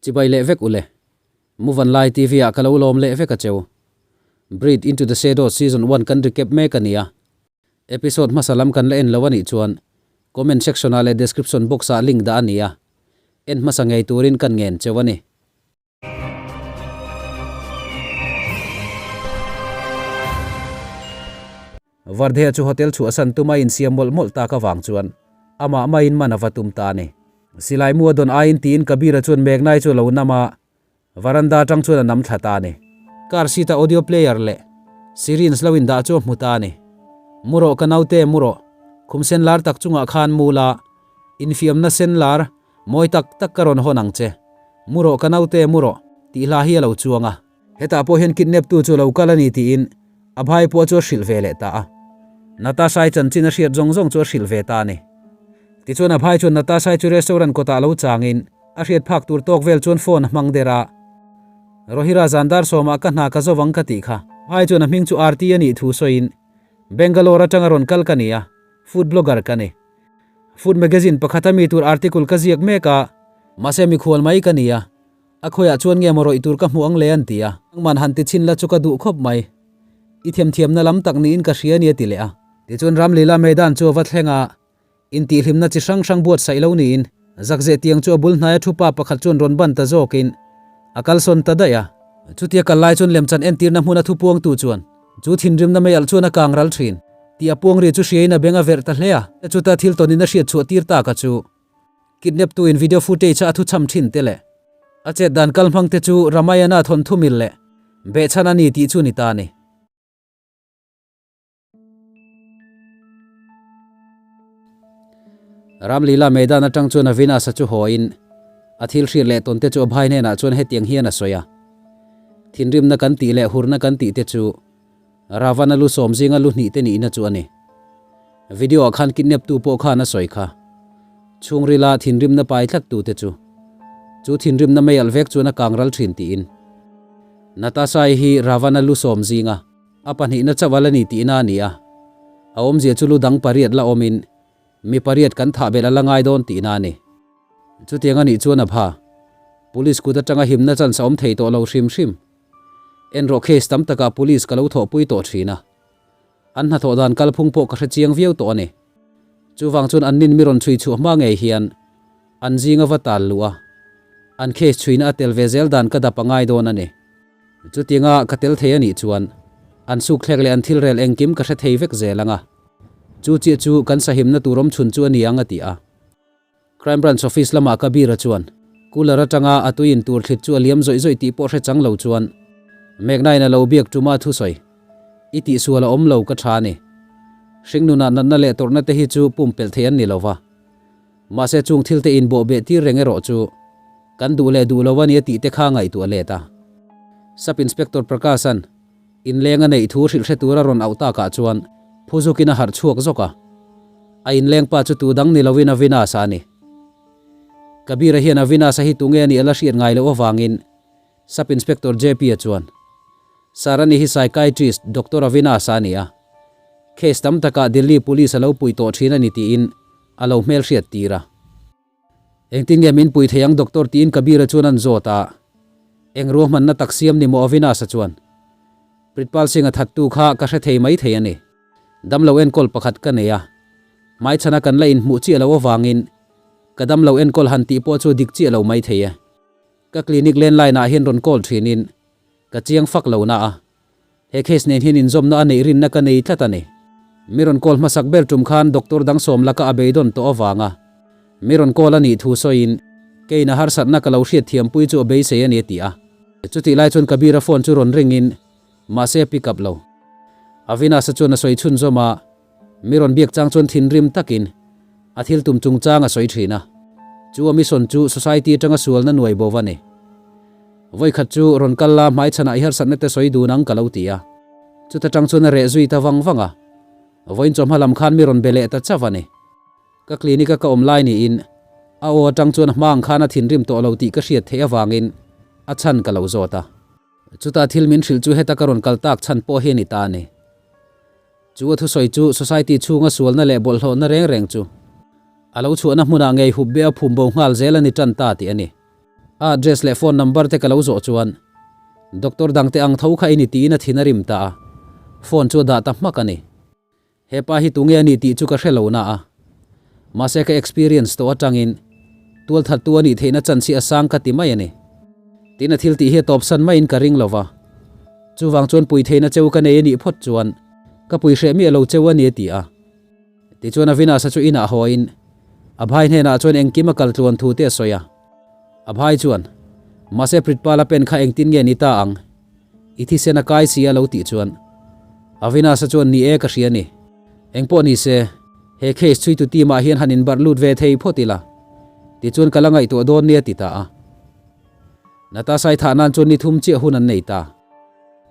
Chibai leh vek ule. Muvanlai TV ah ka lo lawm leh vek a cheu. Breathe Into The Shadows Season One kan recap mek a nia. Episode hmasa lam kan la en lo a nih chuan comment section ah leh description box ah link dah a nia. En hmasa ngei turin kan ngen cheu a ni. Vardhea chu hotel chhuahsan tuma insiam mawlh mawlh tak avang chuan amah maiin man a va tum ta a ni. Silai mu a dawn aiin tiin Kabir-a chuan Megnai chu a lo nam a, varanda atang chuan a nam thla ta a ni. Car seat-a audio player leh syringe lo indah chu a hmu ta a ni. Mu rawh ka naute, mu rawh. Khum sen lar tak chungah khan mu la, infiamna sen lar mawi tak tak ka rawn hawn ang che. Mu rawh ka naute, mu rawh, tih hla hi a lo chuang a. Hetah pawh hian kidnap tu chu lo kal a ni tiin a bhai pawh chu a hrilh ve leh ta a. Natasha-i chanchin a hriat zawng zawng chu a hrilh ve ta a ni. Tichuan a bhai chuan Natasha-i chu restaurant kawtah lo changin a hriat phak tur tawk vel chuan phone a hmang der a. Rohira zan dar sawmah ka hna ka zo vang ka tih kha. Bhai chuan a hming chu Aarti a nih thu sawiin Bangalore atanga rawn kal ka ni a, food blogger ka ni. Food magazine pakhata mi tur article ka ziak mek a, mahse mikhual mai ka ni a. A khawiah chuan nge maw rawih tur ka hmuh ang le an ti a. Nangman han ti chhin la chu ka duh khawp mai. I themthiamna lam tak niin ka hria a ni a ti leh a. Tichuan Ramlila Maidan chu a va thleng a, intihhlimna chi hrang hrang buatsaih lo niin zakzeh tiang chu a bul hnaia thu pa pakhat chuan rawn ban ta zawkin a kalsawn ta daih a. Chutia kal lai chuan lemchan entirna hmuna thupuangtu chuan chu thinrimna mei alh chuan a kang ral thin tih a puang ri chu hriain a beng a verh ta hle a. Chuta thil tawnin a hriat chhuah tir tak a chu. Kidnap tu in video footage a a thuchham thin te leh a chet dan kal hmang te chu Ramayana thawnthu mil leh behchhan a ni tih chu ni ta a ni. Ramlila Maidan atang chuan Avinash-a chu haw in a thil hriat leh tawn te chu a bhai hnenah chuan hetiang hian a sawi a, Thinrimna kan tih leh hurna kan tih te chu Ravana lu sawm zinga lu hnih te nihna chu a ni. Video ah khan kidnap tu pawh khan a sawi kha. Chhungrila thinrimna pai tlat tu te chu. Chu thinrimna mei alh vek chuan a kang ral thin tiin. Natasha-i hi Ravana lu sawm zinga a pahnihna chauh a la ni tihna a ni a. A awmzia chu lu dang pariat la awmin mi pariat kan thah belh a la ngai dawn tihna a ni. Chutiang a nih chuan a bha. Police kut atanga himna chance a awm thei tawh lo hrim hrim. En rawh case tam takah police ka lo thawhpui tawh thin a. An hnathawh dan kalphung pawh ka hre chiang viau tawh a ni. Chuvang chuan an nin mi rawn chhui chhuah hma ngei hian an zinga va tal luh a, an case chhuina a tel ve zel dan ka dap a ngai dawn a ni. Chutianga ka tel thei a nih chuan an sukthlek leh an thil rel engkim ka hre thei vek zel ang a. Chu chiah chu kan sahimna tur awm chhun chu a ni ang a ti a. Crime Branch Office lamah Kabir-a chuan cooler atanga a tui in tur thlit chu a liam zawih zawih tih pawh hre chang lo chuan Meghna-in a lo biak tuma thusawi, I tihsual a awm lo ka tha a ni. Hringnunah natna leh tawrhna te hi chu pumpelh theih an ni lo va. Mahse chung thil te inbawh beh tir reng erawh chu kan duh leh duh lo a ni a tih te kha ngaihtuah let a. Sub Inspector Prakash-a'n Inleng a neih thu hrilh hre tura rawn auh takah chuan Phuzukin a harh chhuak zawk a. A inleng pa chu tu dang ni lovin Avinash-a a ni. Kabir-a hian Avinash-a hi tunge a nih a la hriat ngai loh avangin Sub Inspector JP-a chuan, Sir a ni hi Psychiatrist Doctor Avinash-a a ni a. Case tam takah Delhi Police a lo pui tawh thin a ni tiin a lo hmelhriat tir a. Engtin nge min pui thei ang doctor tiin Kabir-a chuan an zawt a, eng ruahmanna tak siam ni maw Avinash-a chuan Pritpal Singh-a thattu kha ka hre thei mai thei a ni. Damlo enkawl pakhat ka nei a, hmaichhana kan la inhmuh chiah loh avangin ka damlo enkawl han tih pawh chu dik chiah lo mai thei e. Ka clinic landline ah hian rawn call thinin ka chiang fak lo na a, He case nen hian inzawmna a neih rinna ka nei tlat a ni. Mi rawn call hmasak ber tum khan doctor dang sawm laka a beidawn tawh avanga mi rawn call a nih thu sawiin keiin a harsatna ka lo hriatthiampui chu a beisei a ni a ti a. Chutih lai chuan Kabir-a phone chu rawn ringin mahse a pick up lo. Avinash-a chuan a sawi chhunzawm a, mi rawn biak chang chuan thinrim takin a thil tum chungchang a sawi thin a. Chu a mission chu society atanga sualna nuai bo va ni. Vawi khat chu rawn kal la hmaichhanah i harsatna te sawi dun ang ka lo ti a. Chuta tang chuan a reh zui ta vang vang a. Vawiin chawhma lam khan mi rawn be leh ta chauh a ni. Ka clinic a ka awm lai niin a aw atang chuan a hma ang khan a thinrim tawh lo tih ka hriat theih avangin a chhan ka lo zawt a. Chuta thil min hrilh chu heta ka rawn kal tak chhan pawh hi a ni ta a ni. Chu a thusawi chu society chhunga sualna leh bawlhhlawhna reng reng chu a lo chhuahna hmunah ngei hup be a phum bo nghal zel a ni tan ta tih a ni. A address leh phone number te ka lo zawh chuan doctor dangte ang tho kha i ni tiin a thin a rim ta a, phone chu a dah ta hmak a ni. He pa hi tunge a ni tih chu ka hre lo na a, mahse ka experience tawh atangin tualthattu a nih theihna chance hi a sang ka ti mai a ni. Tin a thil tih hi a tawpsan maiin ka ring lo va, chuvang chuan pui theihna cheu ka nei a nih phawt chuan ka pui hreh miah lo cheu a ni a ti a. Tichuan Avinash-a chu inah hawiin Abhai hnenah chuan engkim a kal tluan thu te a sawi a. Abhai chuan, Mahse Pritpala pen kha engtin nge ni ta ang? I thisen a kai si a lo tih chuan Avinash-a chuan ni e ka hria ni. Engpawh ni se, he case chhuitu team ah hian han inbarh lut ve thei phawt ila. Tichuan ka la ngaihtuah dawn nia ti ta a. Natasha-i thah nan chuan ni thum chiah hun an nei ta.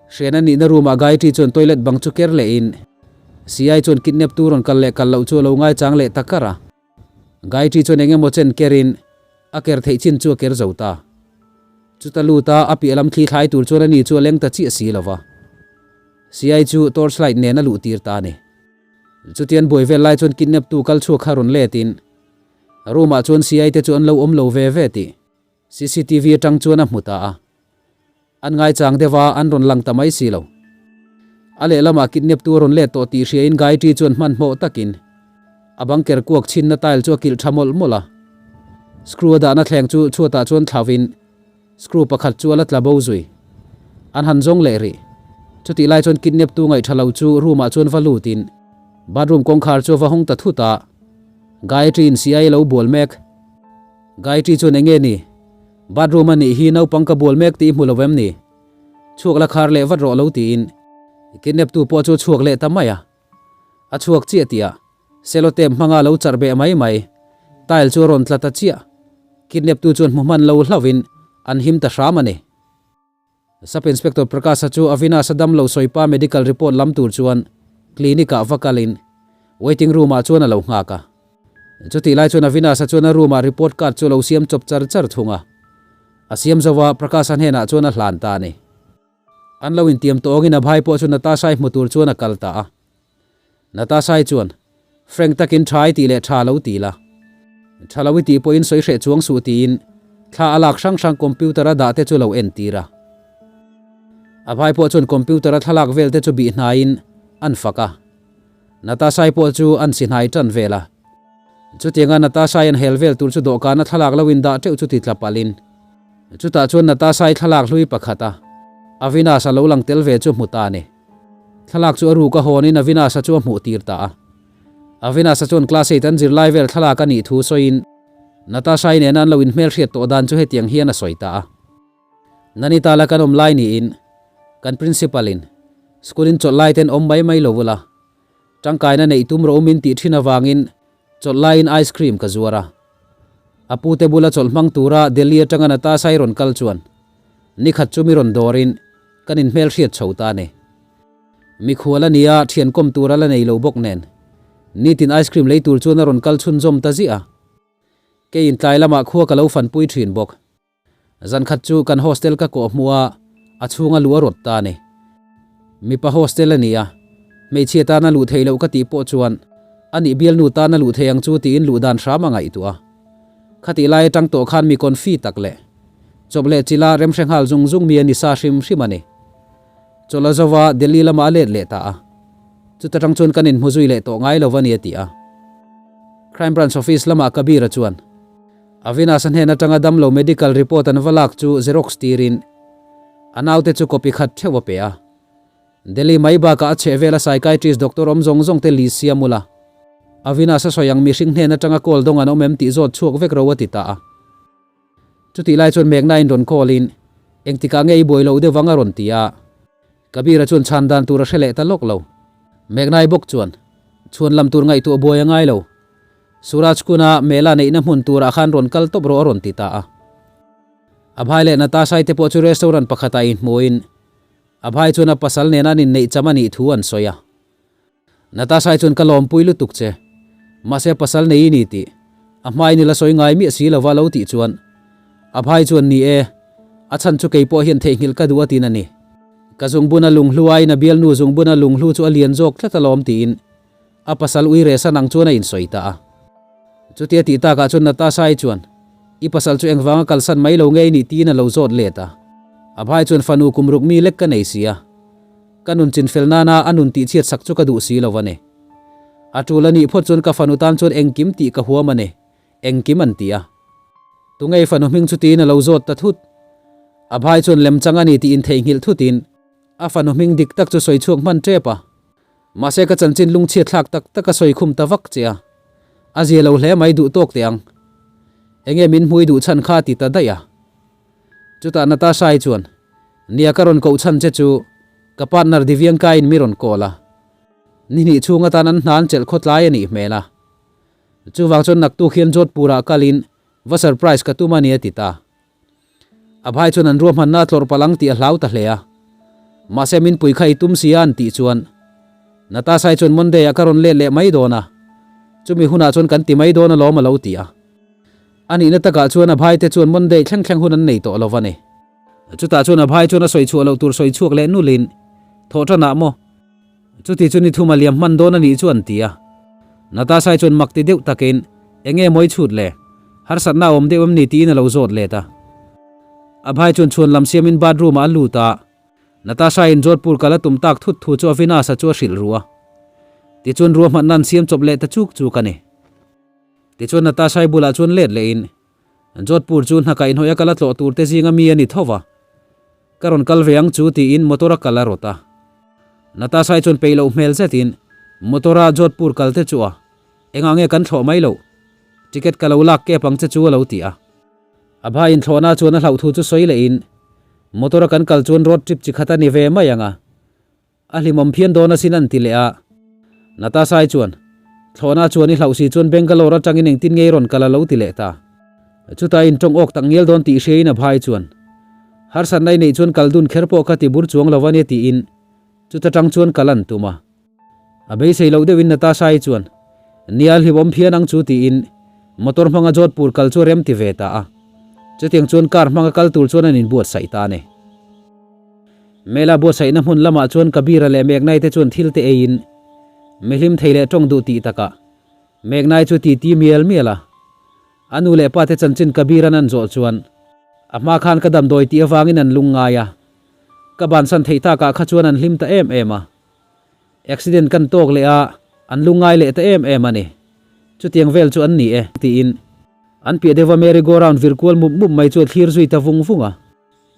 Hrian a nihna room ah Gayatri chuan toilet bang chu ker lehin CI chuan kidnap tu rawn kal leh kal loh chu a lo ngaichang leh ta kar a. Gayatri chuan eng emaw chen kerin a ker theih chin chu a ker zo ta. Chuta lut a, a piah lam thli thlai tur chuan ani chu a leng ta chiah si lo va. CI chu torchlight nen a luh tir ta a ni. Chutian buai vel lai chuan kidnap tu kal chhuak kha rawn let in room ah chuan CI te chu an lo awm lo ve ve tih cctv atang chuan a hmu ta a. An ngaichang deuh a, an rawn lang ta mai si lo. A lehlamah kidnap tu a rawn let tawh tih hriain Gayatri chuan hmanhmawh takin a bunker kuak chhinna tile chu a kilh tha mawlh mawlh a. Screw a dahna thleng chu chhuatah chuan thlauhin screw pakhat chu a la tla bo zui. An han zawng leh rih. Chutih lai chuan kidnap tu ngaih tha lo chu room ah chuan va lutin bathroom kawngkhar chu a va hawng ta thut a. Gayatri in siai a lo bual mek. Gayatri chuan enge ni? Bathroom a nih hi naupang ka bual mek tih i hmu lo em ni? Chhuak la khar leh vat rawh lo tiin kidnap tu pawh chu a chhuak leh ta mai a. A chhuak chiah tih ah cello tape hmanga lo charh beh mai mai tile chu a rawn tla ta chiah. Kidnap tu chuan hmu hman lo hlauhin an him ta hram a ni. Sub Inspector Prakash-a chu Avinash-a damlo sawipa medical report lam tur chuan clinic ah va kalin waiting room ah chuan a lo nghak a. Chutih lai chuan Avinash-a chuan a room ah report card chu a lo siam chawp char char thung a. A siam zo a, Prakash-a hnenah chuan a hlan ta a ni. An lo intiam tawngin Abhay pawh chu Natasha-i hmu tur chuan a kal ta a. Natasha-i chuan, Frank takin tha i tih leh tha lo ti la. Tha lo i tih pawhin sawi hreh chuang suh tiin thla a lak hrang hrang computer a dah te chu lo entir a. A vai pawh chuan computer a thlalak vel te chu bih hnaiin an fak a. Natasha-i pawh chu an si hnai tan vel a. Chutianga Natasha-i an hel vel tur chu dawhkana thlalak lo in dah teuh chu ti tla palhin chutah chuan Natasha-i thlalak hlui pakhat a Avinash a lo lang tel ve chu hmu ta a ni. Thlalak chu a ruk a hawnin Avinash-a chu a hmuh tir ta a. Avinash-a chuan class eight an zirlai vel thlalak a nih thu sawiin Natasha-i nena an lo inhmelhriat tawh dan chu hetiang hian a sawi ta a. Nanita la kan awm lai niin kan principal-in school-in chawlh lai ten awm mai mai lo ula, tangkaina neih tum rawh um in tih thin avangin chawlh laiin ice cream ka zuar a. A pute bula chawlh hmang tura Delhi atanga Natasha-i rawn kal chuan nikhat chu mi rawn dawrin Kan inhmelhriat chho ta a ni. Mikhual a nia, thian kawm tur a la nei lo bawk nen. Nitin ice cream lei tur chuan a rawn kal chhunzawm ta ziah a. Keiin tlai lamah khua ka lo fanpui thin bawk. Zankhat chu kan hostel ka kawh hmuh a, a chhunga luh a rawt ta a ni. Mipa hostel a ni a, hmeichhia tana luh theih loh ka tih pawh chuan a nih bialnu tana luh theih ang chu tiin luh dan hram a ngaihtuah a. Khatih lai atang tawh khan mi confi tak leh chawp leh chila remhre nghal zung zung mi a ni sa hrim hrim a ni. Chawlh a zo va, Delhi lamah a let leh ta a. Chuta tang chuan kan inhmu zui leh tawh ngai lo va ni a ti a. Crime Branch Office lamah Kabir-a chuan Avinash-a hnen atanga damlo medical report an va lak chu xerox tirin a naute chu copy khat theuh a pe a. Delhi mai bakah a chheh vela psychiatrist doctor awm zawng zawng te li siam ula, Avinash a sawi ang mihring hnen atanga call dawng an awm em tih zawt chhuak vek ro a ti ta a. Chutih lai chuan Meghna in rawn call in, Engtikah nge i buai loh deuh vang a rawn ti a. Kabir-a chuan chhan dan tur a hre leh ta lawk lo. Meghna-i bawk chuan, Chhuan lam tur ngaihtuah buai a ngai lo. Suraj Kuna Mela neihna hmun turah khan rawn kal tawp rawh a rawn ti ta a. Abhai leh Natasha-i te pawh chu restaurant pakhatah inhmuhin, Abhai chuan a pasal nena an inneih cham a nih thu an sawi a. Natasha-i chuan ka lawmpui lutuk che, mahse pasal nei i ni tih a hmain i la sawi ngai miah si lova lo tih chuan Abhai chuan ni e, a chhan chu kei pawh hian theihnghilh ka duh a tin a ni. Ka zungbuna lunghlu aiin a bialnu zungbuna lunghlu chu a lian zawk tlat alawm tiin a pasal ui reh san ang chuan a insawi ta a. Chutia tih takah chuan Natasha-i chuan. I pasal chu engvanga kalsan mai lo nge i nih tiin a lo zawt let a. Abhai chuan fanu kum ruk mi lek ka nei si a. Ka nun chinfel nana a nun tihchhiat sak chu ka duh si lo a ni. A tul a nih phawt chuan ka fanu tan chuan engkim tih ka huam a ni, engkim an ti a. Tunge i fanu hming chu tiin a lo zawt ta thut. Abhai chuan lemchang a ni tih intheihnghilh thutin a fanu hming dik tak chu sawi chhuak hman tep a. Mahse ka chanchin lungchhiat thlak tak tak a sawi khum ta vak che a, a zia lo hle mai duh tawk teh ang. Enge min hmui duh chhan kha ti ta daih a. Chutah Natasha-i chuan, Nia ka rawn koh chhan che chu ka partner Divyanka-in mi rawn call a. Ni hnih chhung atan an hna an chelh khawtlai a nih hmel a. Chuvang chuan naktuk hian Jodhpur-ah kalin va surprise ka tum a ni a ti ta. Abhai chuan an ruahmanna a tlawrh palh ang tih a hlau ta hle a. Mahse min pui kha i tum si a an tih chuan Natasha-i chuan Monday-ah ka rawn let leh mai dawn a, chumi hunah chuan kan ti mai dawn alawm a lo ti a. A nihna takah chuan Abhai te chuan Monday thleng thleng hun an nei tawh lo va ni. Chutah chuan Abhai chuan a sawi chhuah loh tur sawi chhuak leh nulin, Thawhṭanah maw? Chuti chu ni thum a liam hman dawn a nih chu an ti a. Natasha-i chuan mak ti deuh takin, Eng nge mawi chhut le? Harsatna a awm deuh em ni? tiin a lo zawt let a. Abhai chuan chhuan lam siamin bathroom-ah a lut a. Natasha-in Jodhpur kal a tum tak thut thu chu Avinash-a chu a hrilh ru a. Tichuan ruahmanna an siam chawp leh ta chuk chuk a ni. Tichuan Natasha-i bulah chuan let lehin, Jodhpur chu hna kaihhnawih a kal a tlawh tur te zinga mi a ni tho va. Ka rawn kal ve ang chu tiin motor a kal a rawt a. Natasha-i chuan peih loh hmel zetin motor a Jodhpur kal te chu a, Engah nge kan thlawh mai loh? Ticket ka lo lak kep ang che chu a lo ti a. Abha inthlawhna chuan a hlauh thu chu sawi lehin motor a kan kal chuan road trip chi khat a ni ve mai ang a. A hlimawm phian dawn asin an ti leh a. Natasha-i chuan, Thlawhna chuan i hlauh si chuan Bangalore atangin engtin nge i rawn kal a lo ti leh ta. Chutah intawng awk tak ngial dawn tih hriain a bhai chuan, Harsatna i neih chuan kal dun kher pawh ka ti bur chuang lo a nia tiin chuta tang chuan kal an tum a. A beisei loh deuhin Natasha-i chuan, Nia a hlimawm phian ang chu tiin motor hmanga Jodhpur kal chu a rem ti ve ta a. Chutiang chuan car hmanga kal tur chuan an inbuatsaih ta a ni. Mela buatsaihna hmun lamah chuan Kabira leh Megnai te chuan thil te eiin mihlim thei leh tawng duh tih takah Megnai chu titi mial mial a. A nu leh pa te chanchin Kabira'n an zawh chuan a hma khan ka damdawi tih avangin an lung ngai a, ka bansan theih takah kha chuan an hlim ta em em a. Accident kan tawk leh a, an lung ngai leh ta em em a ni. Chutiang vel chu an ni e, tiin an piah deuha merry go round vir kual mup mup mai chu a thlir zui ta vung vung a.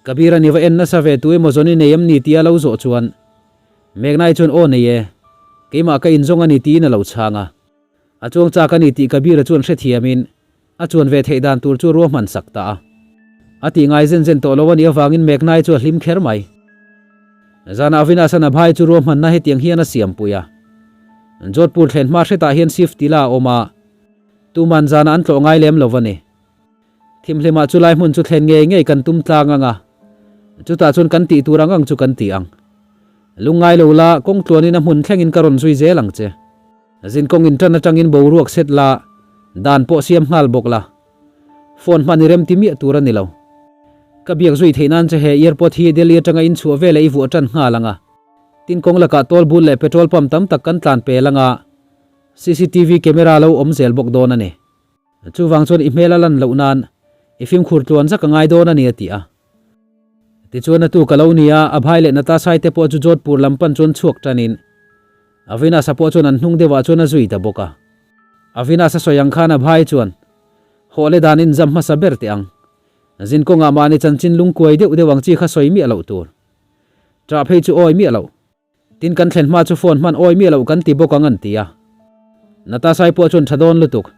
Kabir a ni va en nasa ve tu emaw zawn i nei em ni tia lo zawh chuan Megnai chuan aw nei e, keimah ka inzawng a ni tiin a lo chhang a. A chuang chak a ni tih Kabir-a chuan hrethiamin a chuan ve theih dan tur chu ruahman sak ta a. A tih ngai zen zen tawh lo a nih avangin Megnai chu a hlim kher mai. Zanah Avinash-an a bhai chu ruahmanna hetiang hian a siampui a. Jodhpur thlen hma hretah hian Shiv Tila a awm a, tuman zanah an tlawh ngai lem lo a ni. Thimhlimah chu lai hmun chu thlen ngei ngei kan tum tlang ang a, chutah chuan kan tih tur ang ang chu kan ti ang. Lungngai lo la, kawng tluanin a hmun thlengin ka rawn zui zel ang che. Zin kawng inṭan aṭangin boruak set la, dan pawh siam nghal bawk la. Phone hman i rem ti miah tur a ni lo. Ka biak zui theih nan che he airport hi Delhi aṭanga inchhuah veleh i vuah ṭan nghal ang a. Tin kawng lakah toll booth leh petrol pump tam tak kan tlan pel ang a, cctv camera lo awm zel bawk dawn a ni. Chuvang chuan i hmel a lan loh nan i fimkhur tluan zak a ngai dawn a ni a ti a. Tichuan a tu ka lo ni a, Abhai leh Natasha-i te pawh chu Jodhpur lam pan chuan chhuak tanin Avinash-a pawh chuan an hnung deuhah chuan a zui ta bawk a. Avinash-a sawi ang khan Abhai chuan, Hawh le dan in zam hmasa ber teh ang. Zin kawngah mahni chanchin lungkuai deuh deuh ang chi kha sawi miah loh tur. Ṭah phei chu awi miah loh. Tin kan thlen hma chu phone hman awi miah loh kan ti bawk ang an ti a. Natasai pawh chuan tha dawn lutuk.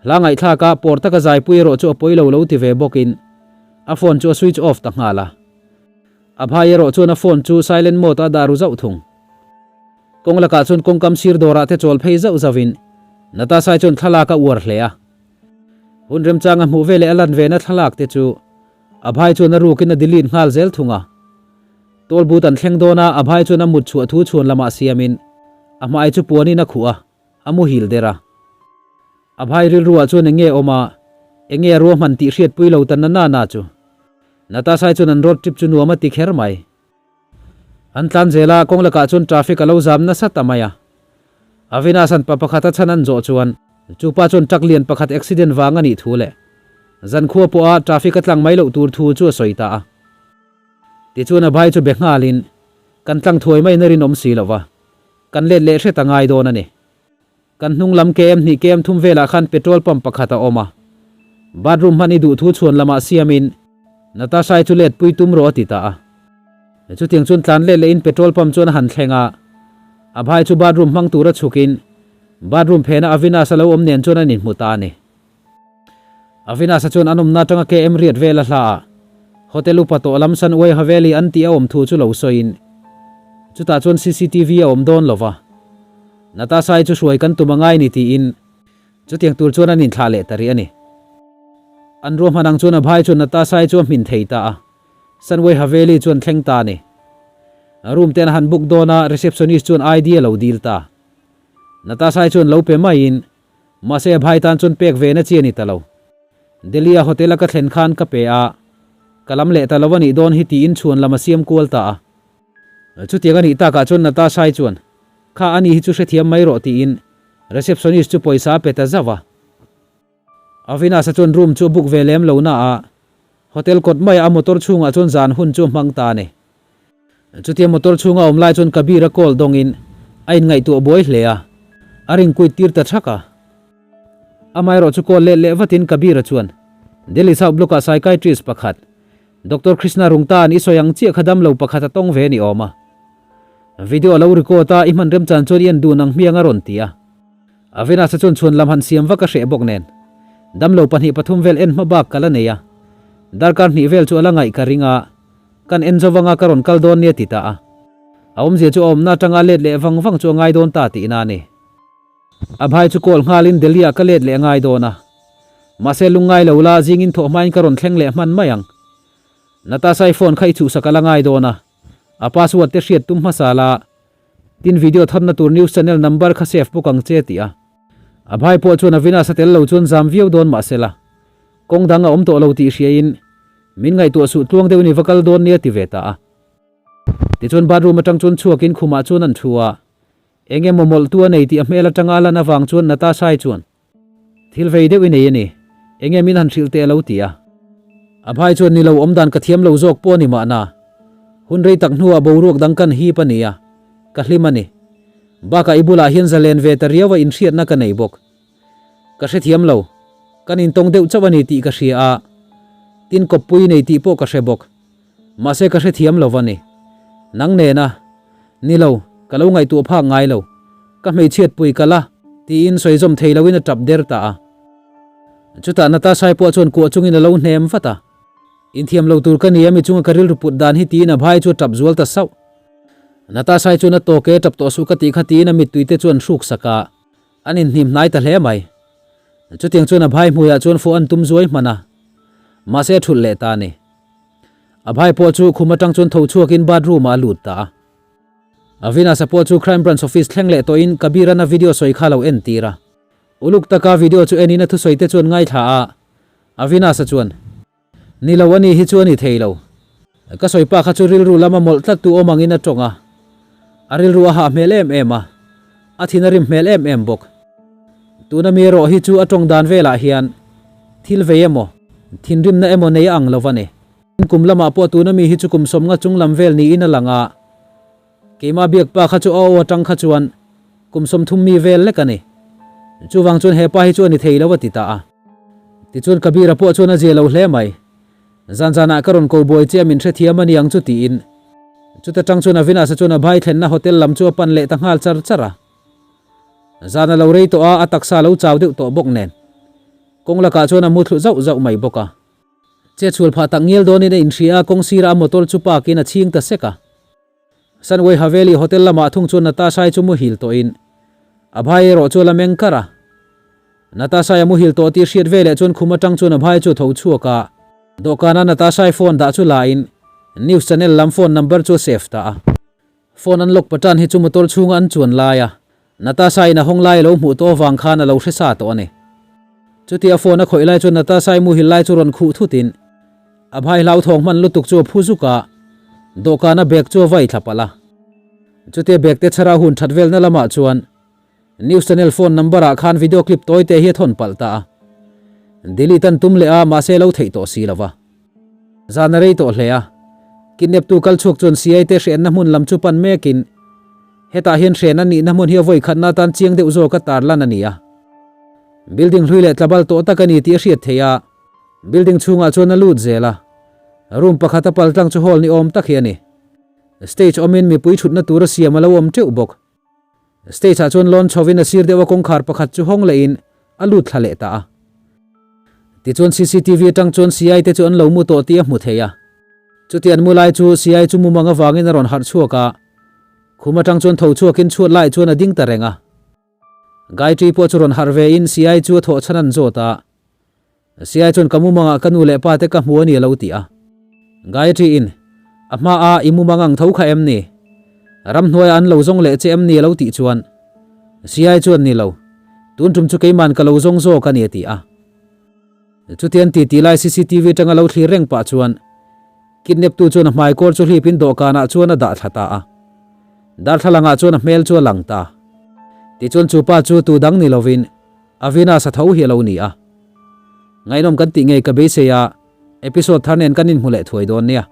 Hla ngaihthlak a, pawr taka zaipui erawh chu a pawi lo lo ti ve bawkin a phone chu a switch off ta nghal a. Abhai erawh chuan a phone chu silent mode a dah ru zauh thung. Kawng lakah chuan kawngkam sir dawrah te chawl phei zauh zauhin Natasai chuan thlalak a uar hle a. Hun remchanga hmuh veleh a lan vena thlalak te chu Abhai chuan a rukin a delete nghal zel thung a. Toll booth an thleng dawn a, Abhai chuan a mut chhuah thu chhuan lamah siamin a hmai chu puanin a khuh a, a muhil der a. Abhai rilruah chuan eng nge awm a, eng nge a ruahman tih hriatpui lo ta na na na chu. Natasha-i chuan an road trip chu nuam a ti kher mai. An tlan zel a, kawng lakah chuan traffic a lo zam nasa ta mai a. Avinash-a'n pa pakhat a chhan an zawh chuan, chu pa chuan truck lian pakhat accident vang a nih thu leh. Zankhua pawha traffic a tlang mai loh tur thu chu a sawi ta a. Tichuan Abhai chu be nghalin, Kan tlang thuai maiin a rinawm si lo va, kan let leh hret a ngai dawn a ni. Kan hnung lam KM hnih KM thum velah khan petrol pump pakhat a awm a. Bathroom hman i duh thu chhuan lamah siamin Natasha-i chu let pui tum rawh a ti ta a. Chutiang chuan tlan let lehin petrol pump chuan a han thleng a. Abhai chu bathroom hmang tura chhukin bathroom phena Avinash a lo awm nen chuan an inhmu ta a ni. Avinash-a chuan an awmna atanga KM riat vel a hla a, hotel upa tawh lam Sanway Haveli an tih a awm thu chu lo sawiin chutah chuan cctv a awm dawn lo va. Natasha-i chu hruai kan tum a ngai ni tiin chutiang tur chuan an inthlah leh ta rih a ni. An ruahman ang chuan Abhai chuan Natasha-i chu a hmin thei ta a, Sanway Haveli chuan thleng ta a ni. Room te an han book dawn a, receptionist chuan ID a lo dil ta. Natasha-i chuan lo pe maiin, mahse Abhai tan chuan pek ve na chi a ni ta lo. Delhi-a hotel a ka thlen khan ka pe a, ka lam leh ta lo a nih dawn hi tiin chhuan lam a siam kual ta a. Chutiang a nih takah chuan Natasha-i chuan, Kha ani hi chu hrethiam mai rawh tiin receptionist chu pawisa a pe ta zauh a. Avinash-a chuan room chu a book ve lem lo na a, hotel kawt maia a motor chhungah chuan zan hun chu a hmang ta a ni. Chutia motor chhunga awm lai chuan Kabir-a call dawngin a inngaihtuah buai hle a, a ring kuit tir ta thak a. Amaherawh chu call let leh vatin Kabir-a chuan Delhi South Block-ah psychiatrist pakhat Doctor Krishna Rungta-a'n i sawi ang chiah kha damlo pakhat a tawng ve ni awm a. Video a lo record a, i hman remchan chuan i en dun ang hmiang a rawn ti a. Avinash-a chuan chhuan lam han siam vak a hreh bawk nen. Damlo pahnih pathum vel en hma bak ka la nei a. Darkar hnih vel chu a la ngaih ka ring a, kan en zo vanga ka rawn kal dawn nia ti ta a. A awmzia chu a awmna atanga let leh vang vang chu a ngai dawn ta tihna a ni. Abhai chu call nghalin Delhi-ah ka let leh a ngai dawn a. Mahse lungngai lo la, zingin thawh hmain ka rawn thleng leh hman mai ang. Natasha-i phone kha i chhuhsak a la ngai dawn a. A password te hriat tum hmasa la, tin video tharna tur news channel number kha save bawk ang che ti a. Abhai pawh chuan Avinash a tel lo chuan zam viau dawn mahse la, kawng dang a awm tawh lo tih hriain min ngaihtuah suh tluang deuhin i va kal dawn nia ti ve ta a. Tichuan bathroom atang chuan chhuakin khumah chuan an thu a. Eng emaw mawlhtu a nei tih a hmel atanga a lan avang chuan Natasha-i chuan, Thil vei deuh i nei a ni, eng nge min han hrilh teh a lo ti a. Abhai chuan, Ni lo, awmdan ka thiam lo zawk pawh a ni mahna. Hun rei tak hnuah boruak dang kan hip a ni a, ka hlim a ni. Bakah i bulah hian zalen ve ta riau a inhriatna ka nei bawk. Ka hrethiam lo, kan intawng deuh chauh a ni tih ka hria a, tin kawppui i nei tih pawh ka hre bawk. Mahse ka hrethiam lo va ni. Nang nena, Ni lo, ka lo ngaihtuah phak ngai lo. Ka hmeichhiat pui ka la, tiin sawi zawm thei loin a tap der ta a. Chutah Natasha-i pawh chuan kuah chungin a lo hnem vat a. Inthiam lo tur ka ni a, mi chunga ka rilru put dan hi tiin a bhai chu a tap zual ta sauh. Natasha-i chuan a tawk e, tap tawh suh ka tih kha tiin a mittui te chuan hruk sak a, an inhnim hnai ta hle mai. Chutiang chuan a bhai hmuiah chuan fawh an tum zuai hman a, mahse a thulh leh ta a ni. A bhai pawh chu khum atang chuan tho chhuakin bathroom ah a lut ta a. Avinash-a pawh chu Crime Branch office thleng leh tawhin Kabir-a'n a video sawi kha a lo en tir a. Uluk taka video chu enin a thusawi te chuan ngaithla a, Avinash-a chuan, Ni lo a ni hi chu a ni thei lo. Ka sawi pa kha chu rilru lama mawlh tlat tu awm angin a tawng a. A rilru a hah hmel em em a, a thin a rim hmel em em bawk. Tuna mi erawh hi chu a tawng dan velah hian thil vei emaw, thinrimna emaw nei a ang lo va ni. Kum lamah pawh tuna mi hi chu kum sawmnga chung lam vel niin a lang a, keimah biak pa kha chu a aw atang kha chuan kum 30 mi vel lek a ni. Chuvang chuan he pa hi chu a ni thei lo a ti ta a. Tichuan Kabir-a pawh chuan a zia lo hle mai. Zan zanah ka rawn ko buai che a min hrethiam a niang chu tiin. Chuta tang chuan Avinash-a chuan a bhai thlenna hotel lam chu a pan leh ta nghal char char a. Zan a lo rei tawh a, a taksa a lo chau deuh tawh bawk nen. Kawng lakah chuan a mu thlu zauh zauh mai bawk a. Che chhul phah tak ngial dawnin a inhria a, kawng sirah a motor chu park in a chhing ta sek a. Sunway Haveli hotel lamah thung chuan Natasha-i chu muhil tawhin Abhai erawh chu a la meng kar a. Natasha-i a muhil tawh tih hriat veleh chuan khum atang chuan Abhai chu a tho chhuak a, dawhkana Natasha-i phone dah chu la in news channel lam phone number chu a save ta a. Phone an lock patan hi chu motor chhunga an chuan lai a, Natasha in a hawng lai a lo hmuh tawh avang khan a lo hre sa tawh a ni. Chutia phone a khawih lai chuan Natasha i muhil lai chu rawn khuh thut in a bhai hlauthawng hman lutuk chu a phu zuk a, dawhkan a bag chu a vai thla palh a. Chutia bag te chhar a hun that velna lamah chuan News channel phone number ah khan video clip tawi te hi a thawn palh ta a. Delete an tum leh a, mahse lo theih tawh si lo va. Zan a rei tawh hle a, kidnap tu kal chhuak chuan siai te hrenna hmun lam chu pan mekin hetah hian hren a nihna hmun hi a vawi khatna atan chiang deuh zawka tarlan a ni a. Building hlui leh tlabal tawh tak a ni tih a hriat theih a, building chhungah chuan a lut zel a, room pakhat a pal tlang chu hall ni awm tak hi a ni. Stage awmin mipui thutna tura siam a lo awm teuh bawk. Stage ah chuan lawn chhovin a sir deuh a kawngkhar pakhat chu hawng lehin a lut thla leh ta a. Tichuan cctv atang chuan Siai te chu an lo mu tawh tih a hmu thei a. Chuti an mu lai chu Siai chu mumang avangin a rawn harh chhuak a, khum atang chuan tho chhuakin chhuat laiah chuan a ding ta reng a. Gayatri pawh chu rawn harh ve in Siai chu a thawh chhan an zawt a. Siai chuan ka mumangah ka nu leh pa te ka hmu a ni a lo ti a. Gayatri in, A hma a i mumang ang tho kha em ni? Ramhnuaiah an lo zawng leh che em ni a lo tih chuan Siai chuan ni lo, tun tum chu keiman ka lo zawng zawk a ni a ti a. Chutian ti ti lai cctv atanga lo thlir reng pah chuan kidnap tu chuan a hmai kawr chu hlipin dawhkanah chuan a dah thla ta a. Darthlalangah chuan a hmel chu a lang ta. Tichuan chu pa chu tu dang ni lovin Avinash a tho hi a lo ni a. Ngaihnawm kan tih ngei ka beisei a, episode thar nen kan inhmu leh thuai dawn nia.